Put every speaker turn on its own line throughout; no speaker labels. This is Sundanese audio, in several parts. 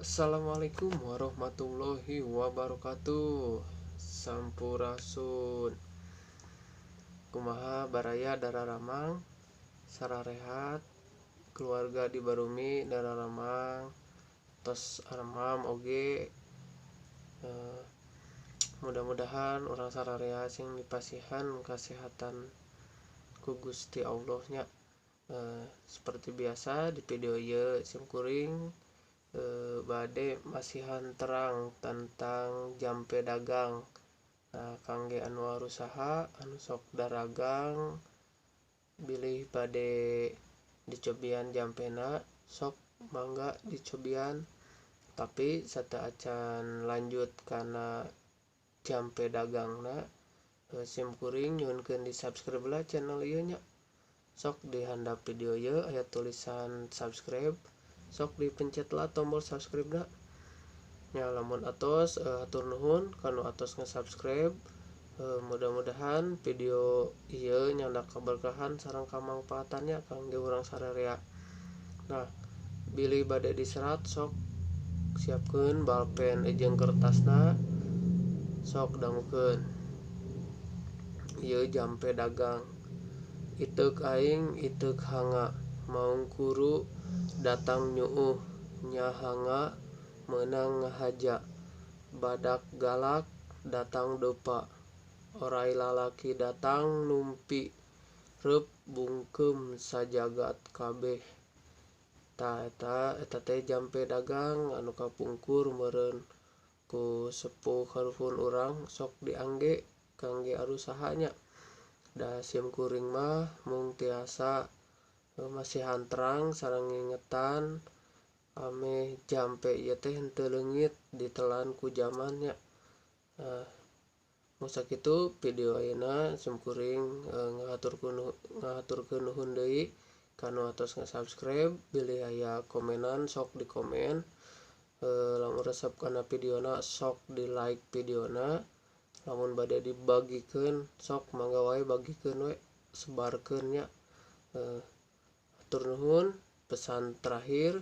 Assalamualaikum warahmatullahi wabarakatuh. Sampurasun. Kumaha baraya dararamang, sararehat, keluarga di barumi dararamang, tos aremam oge. Mudah-mudahan urang sararea sing dipasihan kesehatan ku Gusti Allah nya. Seperti biasa di video ieu sim kuring bade masihan terang tentang jampe dagang. Nah, kangge anu arusaha anu sok daragang bilih bade dicobian jampena sok mangga dicobian, tapi sateuacan lanjut kana jampe dagangna, sim kuring nyuhunkeun di subscribe lah channel ieu nya. Sok di handap video ieu aya tulisan subscribe, sok dipencetlah tombol subscribe na nya. Lamun atos, hatur nuhun kanu atos nge-subscribe. Mudah-mudahan video ieu nyandak keberkahan sareng kamangfaatannya kangge urang sararea. Nah, bilih bade diserat sok siapkeun balpen jeung kertasna, sok dangukeun. Ieu jampe dagang. Iteuk aing iteuk hanga, maung kuru datang nyuuh, nyahanga meunang ngahaja, badak galak datang deupa, oray lalaki datang numpi, reup bungkeum sajagat kabeh. Tah eta teh jampe dagang anu kapungkur meureun ku sepuh karuhun urang sok diangge kangge arusaha nya. Da sim kuring mah mung tiasa masihan terang sareng ngingetan ameh jampe ieu teh henteu leungit ditelan ku jaman nya. Mung sakitu video ayeuna sim kuring, ngahaturkeun nuhun deui kanu atos nge-subscribe. Bilih aya komenan sok di komen. Lamun resep kana videona sok di like videona, lamun bade dibagikeun sok mangga wae bagikeun we, sebarkeun nya. Hatur nuhun. Pesan terakhir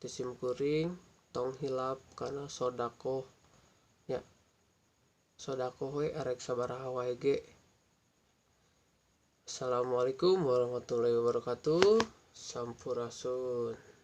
ti sim kuring, tong hilap kana sodakoh nya. Sodakoh we arek sabaraha wae ge. Assalamualaikum warahmatullahi wabarakatuh. Sampurasun.